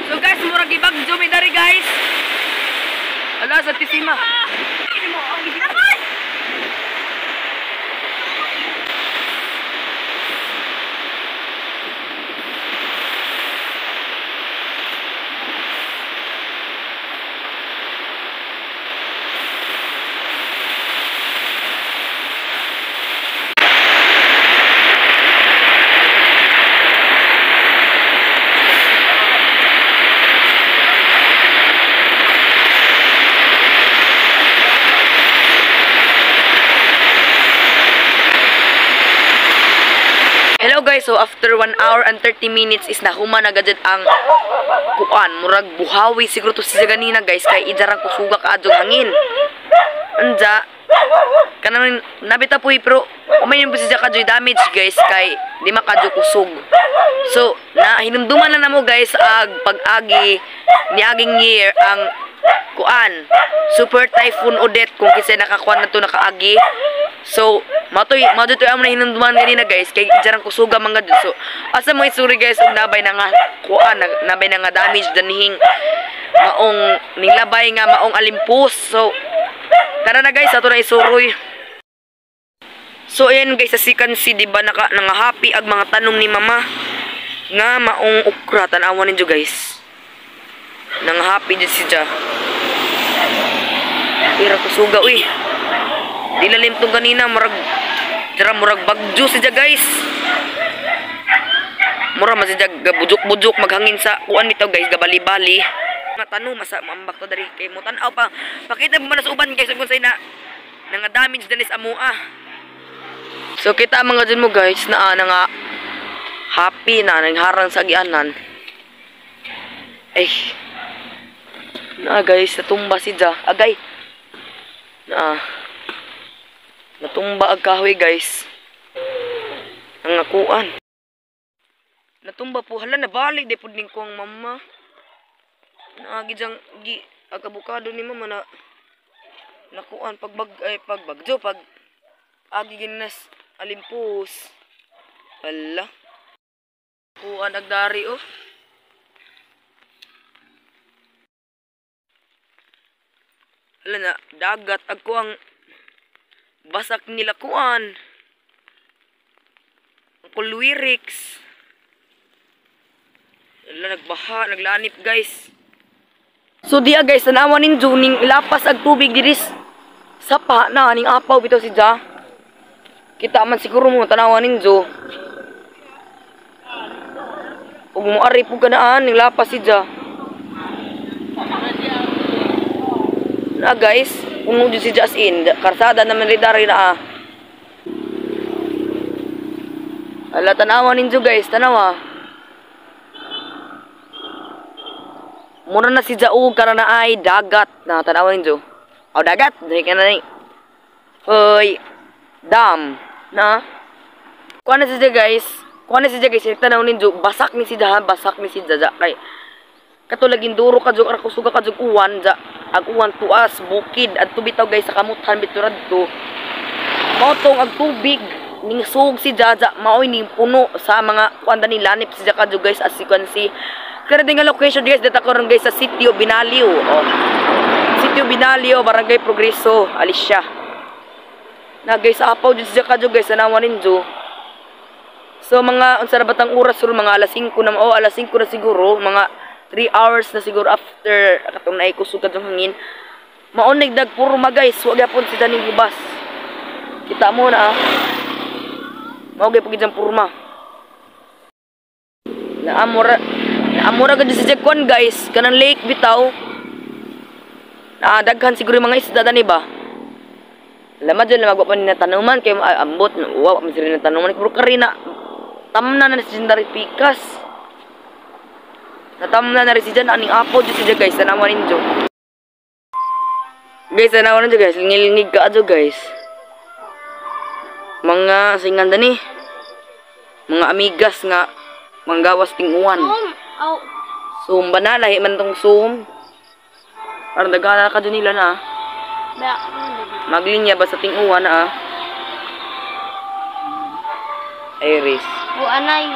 So guys, murag ibagyo mi dari guys. Ala sa Tisima. Hello guys, so after 1 hour and 30 minutes is nahuman na gadget ang kuan, murag buhawi siguro to siya ganina guys kay ijarang kusuga kaadtong hangin. Anja kanang nabita po pero umay po siya kadyoy damage guys kay di makadyo kusog. So na hinumduman na namo guys ag pag-agi niaging year ang kuan Super Typhoon Odette kung kinsa nakakuan na to nakaagi. So matoy mao to amo na hinumduman ganina guys kay ijarang kusuga man gud. So asa mo isuri guys og nabay na nga kuan nabay na nga damage danhing maong ninglabay nga maong alimpus. So tara na guys, ato na isuroy. So ayan guys, sa second C di ba naka nanga-happy ag mga tanom ni mama nga maong okra. Tan-awan ninyo guys. Nanga-happy jud siya. Pero kusuga uy. Dilalim tong ganina murag tira murag bagyo siya guys. Mura man siya gabujok-bujok maghangin sa kuan nito guys, gabali-bali. Nga tanom masa maambak to diri kay mo tan-aw pa. Pakita mo man sa uban guys kung say na nga damage danis amoa. So kita mga dyan mo guys na na nga happy na nangharang sa agianan. Eh. Na guys, natumba si Ja. Agay. Na. Natumba ag kahoy guys. Ang akuan. Natumba po hala nabalik di pud ning kuang mama. Naagi jang gi ag abukado ni mama na nakuan pagbag ay pagbagyo pag agi ginas alimpus. Hala. Kuan agdari oh. Hala na dagat ag kuang basak nila kuan. Ang kulwirix. Hala nagbaha, naglanip guys. So diya guys, tanawa ninyo ning lapas ag tubig diris sapa na ning apaw bitaw si Ja. Kita man siguro mo tanawa ninyo. Ug moari pug kanaan ning lapas si Ja. Na guys, puno jud si Ja as in. Karsada naman ri dari na ah. Ala tanawa ninyo guys, tanawa. Mura na si Jaug karon na ay dagat na tanawa ninyo. Aw dagat, dili ka na ni. Hoy, dam na. Kuan na si Ja guys. Kuan na si Ja guys, tanaw ninyo, basak ni si Ja, basak ni si Ja kay katulagin duro ka jug kusuga ka jug uwan ja. Ag uwan tuas bukid at tubitaw guys sa kamuthan biturad to. Mao tong ag tubig ning sug si Ja ja maoy ning puno sa mga kuan dani lanip si Ja kadyo guys as you can see. Kaya din nga location guys dito karon guys sa Sitio Binaliw. Oh. Sitio Binaliw, Barangay Progreso, Alicia. Na guys apaw jud siya kadyo guys tanawa ninyo. So mga unsa na batang oras siguro mga alas 5 na oh alas 5 na siguro, mga 3 hours na siguro after katong naay kusog kadtong hangin. Mao nagdag purma guys, wa gyapon si daning hubas. Kita mo na ah. Mao gyud pud purma. Naamura gud si Jackon guys, kanang lake bitaw. Daghan siguro yung mga isda dani ba. Lama dyan magwa pa ni natanuman kay ambot wa man sila natanuman pero karina tamna na si Jendari pikas. Natamna na rin si Jan aning apo jud si guys, tanawa ninyo. Guys, tanawa ninyo guys, ngilingig ka adyo guys. Mga singan dani. Mga amigas nga manggawas tinguan. Sum ba na lahi man tong sum. Parang daghan ka dun nila na. Maglinya ba sa tinguan na ah. Iris. O anay.